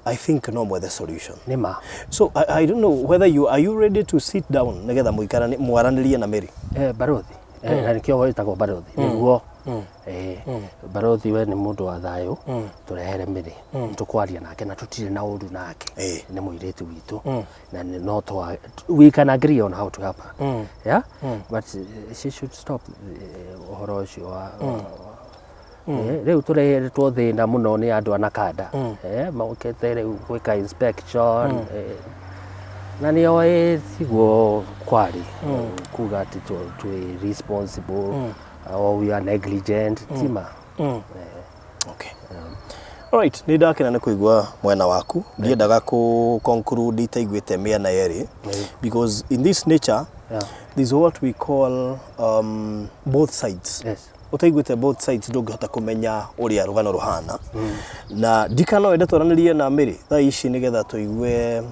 I think no mwethe solution. Nĩ ma. So I don't know whether you are you ready to sit down nĩgetha mũikarane mwaranĩrie na Mary. Barothi. Na nĩkĩo ĩtagwo barothi nĩguo. Barothi we nĩ mũndũ wa thayũ, tũrehere Mary, tũkwaria nake na tũtirĩ na ũru nake. Nĩ mũirĩtu witũ na nĩ no twa we can agree on how to help her, yeah, but she should stop ũhoro ũcio wa rĩu tũrehetwo thĩna mũno nĩ andũ a Nakanda, mokĩte rĩu gwĩka inspection, na nĩ oĩ tiguo kwarĩ kuga atĩ twĩ responsible or we are negligent, tima. Okay. Alright, nĩ ndakena nĩ kũigua mwena waku. Ndiendaga kũ conclude itaiguĩte mĩena yerĩ because in this nature this is what we call both sides. Ũtaiguĩte both sides ndũngĩhota kũmenya ũrĩa rũgano rũhana. Na ndikana wende twaranĩrie na Mary thaa ici nĩgetha tũigue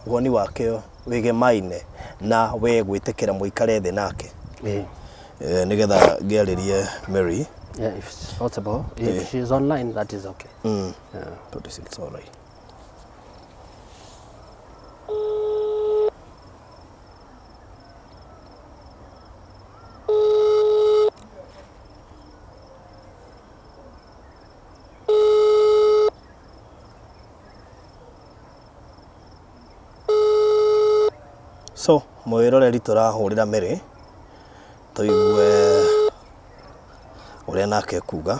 woni wake wĩgemaine na we gwĩtĩkĩra mũikare thĩ nake. Nĩgetha ngĩarĩrie Mary. Yeah, if it's possible, if she's online, that is okay. Yeah. 26, all right. So, mwĩroreri, tũrahũrĩra Mary tũigue ũrĩa nake kuga.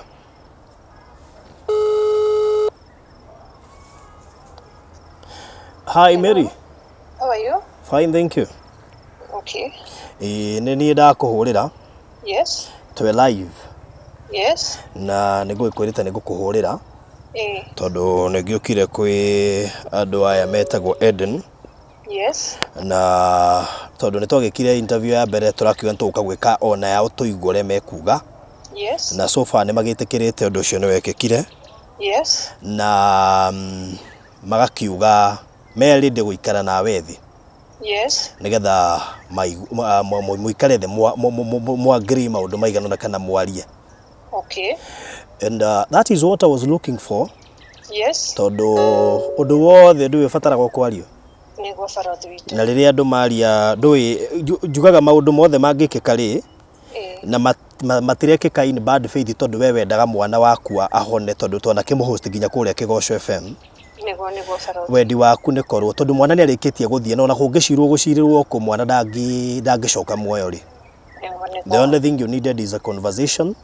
Hi Mary. How are you? Fine, thank you. Okay. Ĩĩ, nĩ niĩ ndakũhũrĩra. Twĩ live. Na nĩ ngũgĩkwĩrĩte nĩ ngũkũhũrĩra tondũ nĩ ngĩũkire kwĩ andũ aya metagwo Eden na tondũ nĩ twagĩkire interview ya mbere, tũrakiuga nĩ tũgũka gwĩka ona yao tũigue ũrĩa mekuga. Na so far nĩ magĩtĩkĩrĩte ũndũ ũcio nĩ wekĩkire na magakiuga me ready gũikara nawe thĩ nĩgetha mũikare thĩ mwa agree maũndũ maigana ũna kana mwarie. And that is what I was looking for tondũ ũndũ wothe ndũĩ ũbataraga kwario. Nĩguo, barothi witũ. Na rĩrĩa andũ maria ndũĩ njugaga maũndũ mothe mangĩkĩka rĩ na matirekĩka in bad faith tondũ we wendaga mwana waku ahone, tondũ twanakĩmũhost nginya kũrĩa Kĩgoco FM. Nĩguo, barothi. Wendi waku nĩ korwo tondũ mwana nĩ arĩkĩtie gũthiĩ na ona kũngĩcirwo gũcirĩrwo kũ mwana ndangĩcoka muoyo rĩ. Nĩguo. The only thing you needed is a conversation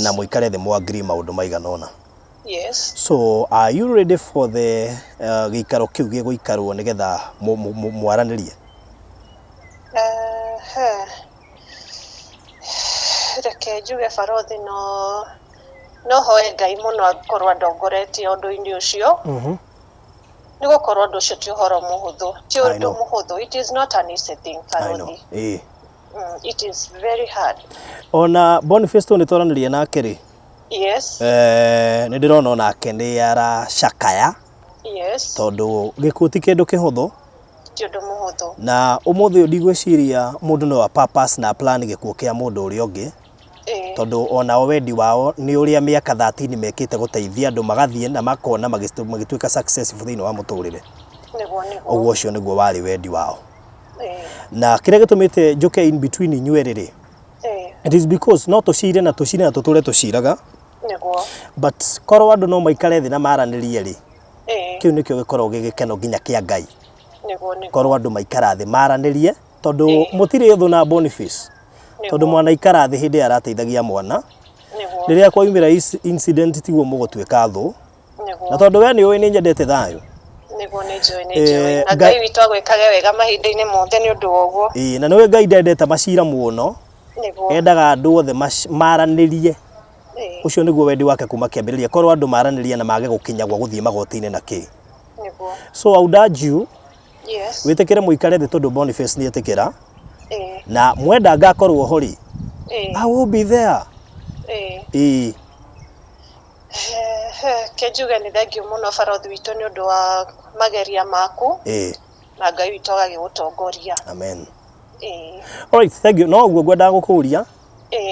na mũikare thĩ mũ agree maũndũ maigana ũna. So are you ready for the gĩikaro kĩu gĩgũikarwo nĩgetha mwaranĩrie? He. Reke njuge, barothi, no hoe Ngai mũno akorwo andongoretie ũndũ-inĩ ũcio, nĩ gũkorwo ũndũ ũcio ti ũhoro mũhũthũ, ti I ũndũ know. mũhũthũ. It is not an easy thing, I know. barothi. Ĩĩ. It is very hard. Ona Boniface tũ nĩ twaranĩria nake rĩ, nĩ ndĩrona onake nĩ aracakaya tondũ gĩkuũ ti kĩndũ kĩhũthũ. Ti ũndũ mũhũthũ. Na ũmũthĩ ũyũ ndigwĩciria mũndũ no a purpose na plan gĩkuũ kĩa mũndũ ũrĩa ũngĩ tondũ onao wendi wao nĩ ũrĩa mĩaka 13 mekĩte gũteithia andũ magathiĩ na makona magĩtuĩka successful thĩinĩ wa mũtũrĩre. Nĩguo. Ũguo ũcio nĩguo warĩ wendi wao. Na kĩrĩa gĩtũmĩte njũke in between inyuĩ rĩ, it is because no tũcire na tũcire na tũtũre tũciraga, but korwo andũ no maikare thĩ na maranĩrie rĩ, kĩu nĩkĩo gĩkoragwo gĩ gĩkeno nginya kĩa Ngai. Nĩguo. Korwo andũ maikara thĩ maranĩrie, tondũ mũtirĩ thũ na Boniface, tondũ mwana ikara thĩ hĩndĩ ĩrĩa arateithagia mwana, rĩrĩa kwaumĩra incident tiguo mũgũtuĩka thũ. Na tondũ we nĩ ũĩ nĩ nyendete thayũ. Nĩguo, nĩ njũĩ, nĩ njũĩ. Na Ngai witũ agwĩkage wega mahinda-inĩ mothe nĩ ũndũ wa ũguo. Ĩĩ, na nĩwe Ngai ndendete macira mũno. Endaga andũ othe maranĩrie. Ũcio nĩguo wendi wake kuma kĩambĩrĩria, korwo andũ maranĩrie na mage gũkinya gwa gũthiĩ magoti-inĩ na kĩ. So I would urge you wĩtĩkĩre mũikare thĩ tondũ Boniface nĩ etĩkĩra na mwenda ngakorwo ho rĩ, I will be there. Ĩĩ. Ke njuge nĩ thengiũ mũno, barothi witũ, nĩ ũndũ wa mageria maku na Ngai witũ agagĩgũtongoria. Amen. Alright, thank you. No ũguo ngwendaga gũkũria.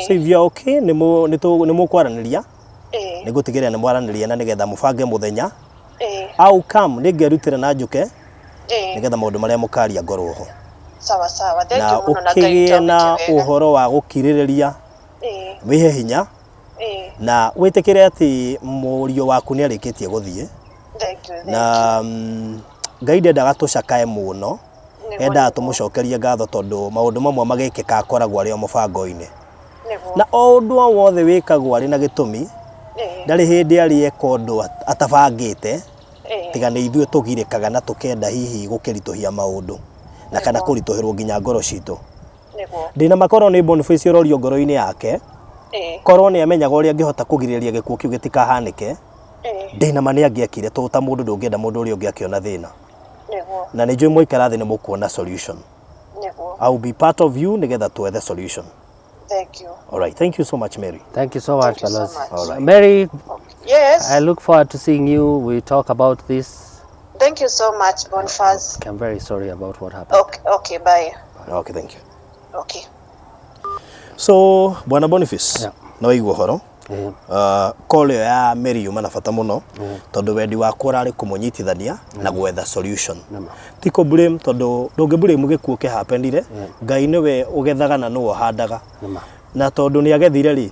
So if you are okay, nĩ mũkwaranĩria, nĩ ngũtigĩrĩra nĩ mwaranĩria na nĩgetha mũbange mũthenya. Au come, nĩ ngerutĩra na njũke nĩgetha maũndũ marĩa mũkaria ngorwo ho. Sawa sawa. Na Thank you mũno na Ngai ũkĩgĩe na witũ wega. ũhoro wa gũkirĩrĩria, Ĩĩ. wĩhe hinya Ĩĩ. na wĩtĩkĩre atĩ mũriũ waku nĩ arĩkĩtie gũthiĩ. Thank you. Thank Na Ngai ndendaga tũcakae mũno, you. Nĩguo, endaga nĩguo. tũmũcokerie ngatho tondũ maũndũ mamwe magĩkĩka akoragwo arĩ o mũbango-inĩ. Nĩguo. Na o ũndũ o wothe wĩkagwo arĩ na gĩtũmi, Ĩĩ. ndarĩ hĩndĩ arĩ eka ũndũ atabangĩte, Ĩĩ. tiga nĩ ithuĩ tũgirĩkaga na tũkenda hihi gũkĩritũhia maũndũ na kana Nĩguo. kũritũhĩrwo nginya ngoro citũ. Nĩguo. Ndĩna makorwo nĩ Boniface ũrorio ngoro-inĩ yake, Ĩĩ. korwo nĩ amenyaga ũrĩa angĩhota kũgirĩrĩria gĩkuũ kĩu gĩtikahanĩke, Ĩĩ. ndĩna ma nĩ angĩekire, tondũ ta mũndũ ndũngĩenda mũndũ ũrĩa ũngĩ akĩona thĩna. Nĩguo. Na nĩ njũĩ mwaikara thĩ nĩ mũkuona solution. Nĩguo. I will be part of you nĩgetha twethe solution. Thank you. All right, thank you so much, Mary. Thank you so much, Thank you so Balozi. much. All right. Mary, Okay. Yes. I look forward to seeing you. We talk about this. Thank you so much, Bonfaz. I'm very sorry about what happened. Okay, okay, bye. Okay, thank you. Okay. So, Bwana Boniface, Yeah. nĩ waigua ũhoro. Yeah. Call ĩyo ya Mary yuma na bata mũno tondũ wendi wakwa ũrarĩ kũmũnyitithania na gwetha solution. Nĩma. Ti kũ blame tondũ ndũngĩ blame gĩkuũ kĩhappenire, Ngai nĩwe ũgethaga na nĩwe ũhandaga. Nĩma. Na tondũ nĩ agethire rĩ,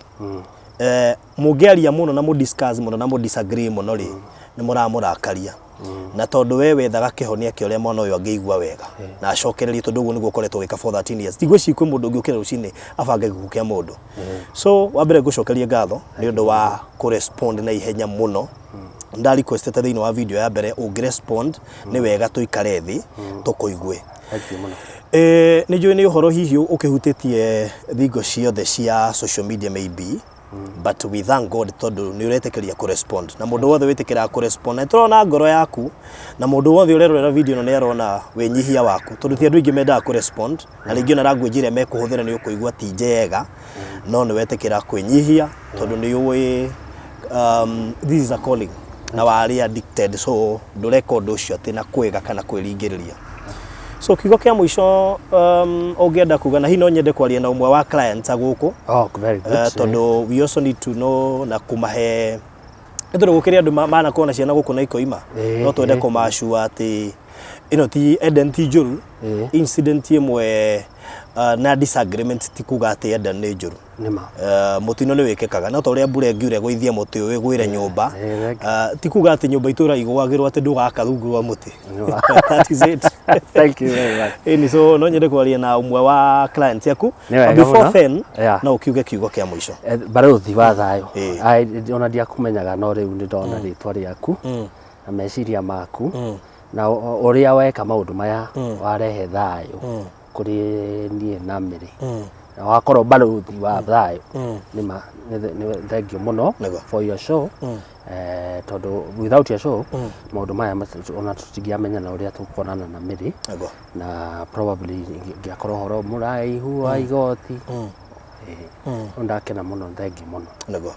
mũngĩaria mũno na mũdiscuss mũno na mũdisagree mũno rĩ, nĩ mũramũrakaria. Na tondũ we wethaga kĩhonia kĩa ũrĩa mwana ũyũ angĩigua wega na acokererie, tondũ ũguo nĩguo ũkoretwo ũgĩka for 13 years. Ndigwĩciria kwĩ mũndũ ũngĩũkĩra rũcinĩ abange gĩkuũ kĩa mũndũ. So wa mbere ngũcokerie ngatho nĩ ũndũ wa kũrespond na ihenya mũno. Nda requestete thĩinĩ wa video ya mbere ũngĩrespond nĩ wega tũikare thĩ tũkũigue. Thank you mũno. Nĩ njũĩ nĩ ũhoro hihi ũkĩhutĩtie thingo ciothe cia social media maybe, but we thank God tondũ nĩ ũretĩkĩria kũrespond, na mũndũ wothe wĩtĩkĩraga kũrespond na nĩtũrona ngoro yaku, na mũndũ wothe ũrerorera video ĩno nĩ arona wĩnyihia waku, tondũ ti andũ aingĩ mendaga kũrespond, na rĩngĩ ona language ĩrĩa mekũhũthĩra nĩ ũkũigua ti njega, no nĩ wetĩkĩra kwĩnyihia tondũ nĩ ũĩ this is a calling na warĩ addicted, so ndũreka ũndũ ũcio atĩ na kwĩga kana kwĩringĩrĩria. So kiugo kĩa mũico ũngĩenda kuga, na hihi no nyende kwaria na ũmwe wa clients a gũkũ. Oh, very good. Tondũ we also need to know na kũmahe, nĩ tondũ gũkĩrĩ andũ manakorwo na ciana gũkũ na ikoima, no twende kũmacua atĩ ĩno ti Eden ti njũru, incident ĩmwe na disagreement ti kuga atĩ Eden nĩ njũru. Nĩma. Mũtino nĩ wĩkĩkaga, no ta ũrĩa mbura ĩngiura ĩgũithie mũtĩ ũyũ ĩgwĩre nyũmba, Thank ti kuga atĩ nyũmba itũra igũagĩrwo atĩ ndũgaka rungu rwa mũtĩ. Nĩma. That is it. Thank you very much. Ĩni, so no nyende kwaria na ũmwe wa clients yaku. Nĩ wega But before mũno. then, Yeah. no ũkiuge kiugo kĩa mũico. Barũthi wa thayũ. Ĩĩ. Ona ndiakũmenyaga, no rĩu nĩ ndona rĩtwa rĩaku na meciria maku na ũrĩa weka maũndũ maya, warehe thayũ kũrĩ niĩ na Mĩrĩ na wakorwo barũthi wa thayũ. Nĩma, nĩ thank you mũno Nĩguo. for your show, tondũ without your show maũndũ maya ona tũtingĩamenyana ũrĩa tũkuonana na Mĩrĩ, na probably ingĩakorwo ũhoro mũraihu wa igoti. Ĩĩ. Ndakena mũno, thank you mũno. Nĩguo.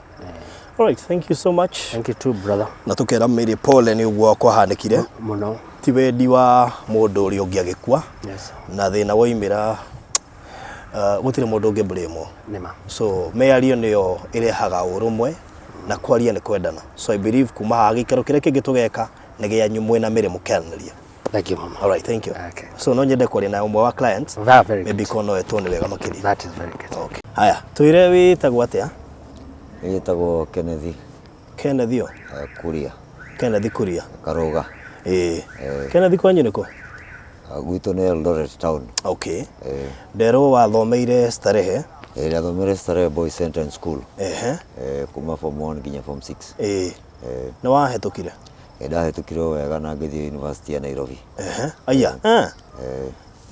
All right, thank you so much. Thank you too, brother. Na tũkera Mary pole nĩ ũguo kwahanĩkire. Mũno. Ti wendi wa mũndũ ũrĩa ũngĩ agĩkua, na thĩna woimĩra, gũtirĩ mũndũ ũngĩ blame. Nĩma. So mĩario nĩyo ĩrehaga ũrũmwe na kwaria nĩ kwendana, so I believe kuma haha gĩikaro kĩrĩa kĩngĩ tũgeka nĩ gĩanyu mwĩna Mary mũkeranĩria. Thank you, mama. All right, thank you. Okay. So no nyende kwaria na ũmwe wa clients. Very, very maybe good. korwo no etwo nĩ wega makĩria. That is very good. Okay. Haya, twĩre wĩtagwo atĩa? Ĩtagwo Kenneth. Kenneth o? Kuria. Kenneth Kuria. Karuga. Ĩĩ, Kenneth, kwanyu nĩkũ? Gwitũ nĩ Eldoret town. Okay. Eh. Nderwo wathomeire Starehe. Ndathomere Starehe Boys Central School. Kuma form 1 nginya form 6. Ĩĩ, nĩ wahĩtũkire? Ndahĩtũkire o wega na ngĩthiĩ University ya Nairobi. Ehe, aya.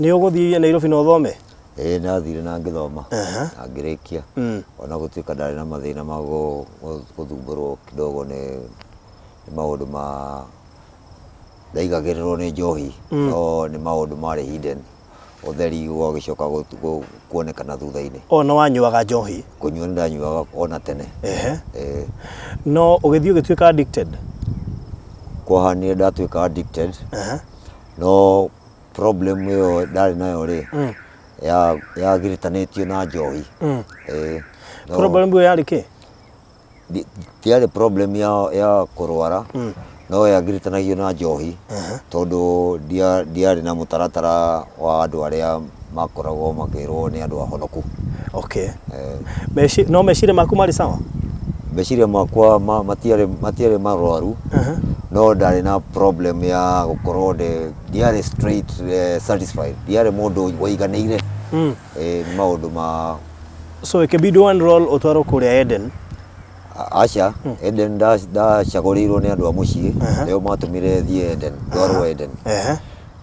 Nĩ ũgũthiĩ Nairobi na ũthome? Ĩĩ, ndathire na ngĩthoma na ngĩrĩkia, ona gũtuĩka ndarĩ na mathĩna ma gũthumbũrwo kidogo nĩ maũndũ ma ndaigagĩrĩrwo nĩ njohi, no nĩ maũndũ marĩ hidden, ũtheri ũgagĩcoka kuonekana thutha-inĩ. O nĩ wanyuaga njohi? Kũnyua nĩ ndanyuaga ona tene. No ũgĩthiĩ ũgĩtuĩka addicted? Kwahanire ndatuĩka addicted, no problem ĩyo ndarĩ nayo rĩ, yagiritanĩtio na njohi. Problem ĩyo yarĩ kĩ? Tiarĩ problem ya kũrwara. No yangiritanagio na njohi tondũ ndiarĩ na mũtaratara wa andũ arĩa makoragwo makĩrwo nĩ andũ ahonoku. Okay. No meciria maku marĩ sawa? Meciria makwa matiarĩ marwaru, no ndarĩ na problem ya gũkorwo ndiarĩ straight satisfied, ndiarĩ mũndũ waiganĩire nĩ maũndũ ma. So ikĩbidi enroll ũtwarwo kũrĩa Eden? Aca, Eden ndacagũrĩirwo nĩ andũ a mũciĩ, nĩo matũmire thiĩ Eden, ndwarwo Eden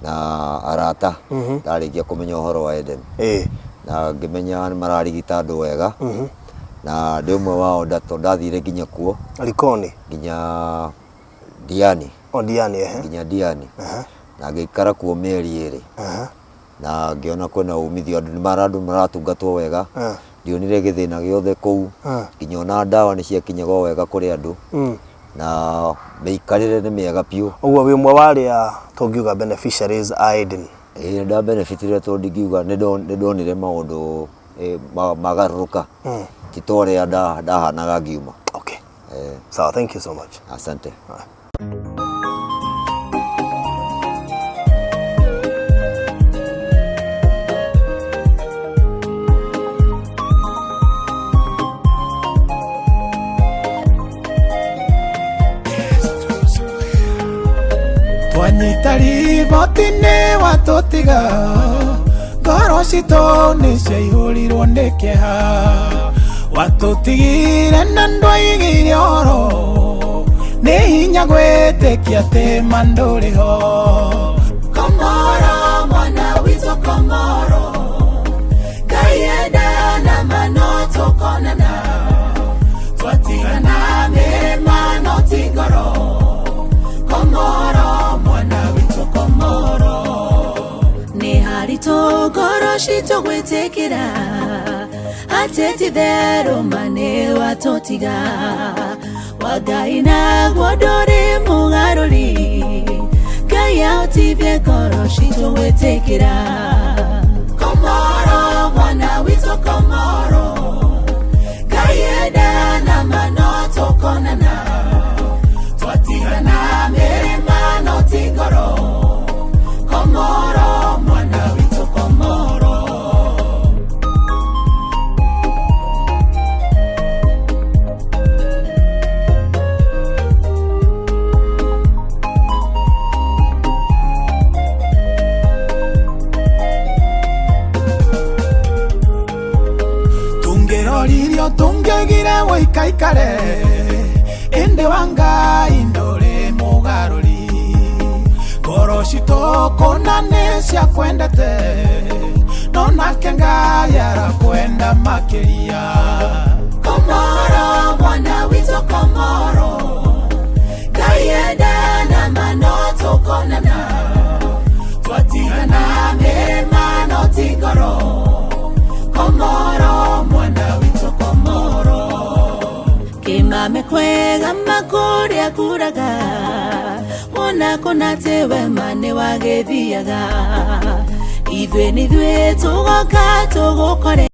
na arata. Ndarĩkia kũmenya ũhoro wa Eden na ngĩmenya nĩ mararigita andũ wega, na ndĩ ũmwe wao tondũ ndathire nginya kuo. Likoni? Nginya Diani. O Diani, ehe. Nginya Diani, na ngĩikara kuo mĩeri 2, na ngĩona kwĩna umithio, andũ nĩ maratungatwo wega. Ndionire gĩthĩna gĩothe kũu, nginya ona ndawa nĩ ciakinyaga o wega kũrĩ andũ, na mĩikarĩre nĩ mĩega biũ. Ũguo wĩ ũmwe wa arĩa tũngiuga beneficiaries a Eden? Ĩĩ, nda benefitire tondũ ndingiuga nĩ ndonire maũndũ magarũrũka, ti ta ũrĩa ndahanaga ngiuma. Okay. Sawa, thank you so much. Asante. Twanyita riboti-inĩ watũtiga, ngoro citũ nĩ ciaihũrirwo nĩ kĩeha, watũtigire na ndwaigire ũhoro, nĩ hinya gwĩtĩkia atĩ ma ndũrĩ ho. Komoro mwana witũ Komoro, Ngai enda na mano tũkonana, twatigana mĩrĩma no ti ngoro. Komoro mwana witũ Komoro, nĩ haritũ ngoro citũ gwĩtĩkĩra atĩ ti therũ ma nĩ watũtiga, wa Ngai naguo ndũrĩ mũgarũri, Ngai ahotithie ngoro citũ gwĩtĩkĩra. Komoro mwana witũ Komoro, Ngai enda na mano tũkonana, twatigana mĩrĩma no ti ngoro. Komoro mwana witũ Komoro. Tũngĩroririo tũngĩoigire wũikaikare, ĩndĩ wa Ngai ndũrĩ mũgarũri, ngoro citũ kũna nĩ ciakwendete, no nake Ngai arakwenda makĩria. Komoro mwana witũ Komoro, Ngai enda na mano tũkonana, twatigana mĩrĩma no ti ngoro. Komoro mwana witũ Komoro, kĩmame kwega makũrĩa kuraga, wona kũna atĩ wema nĩ wagĩthiaga, ithuĩ nithuĩ tũgoka tũgũkore.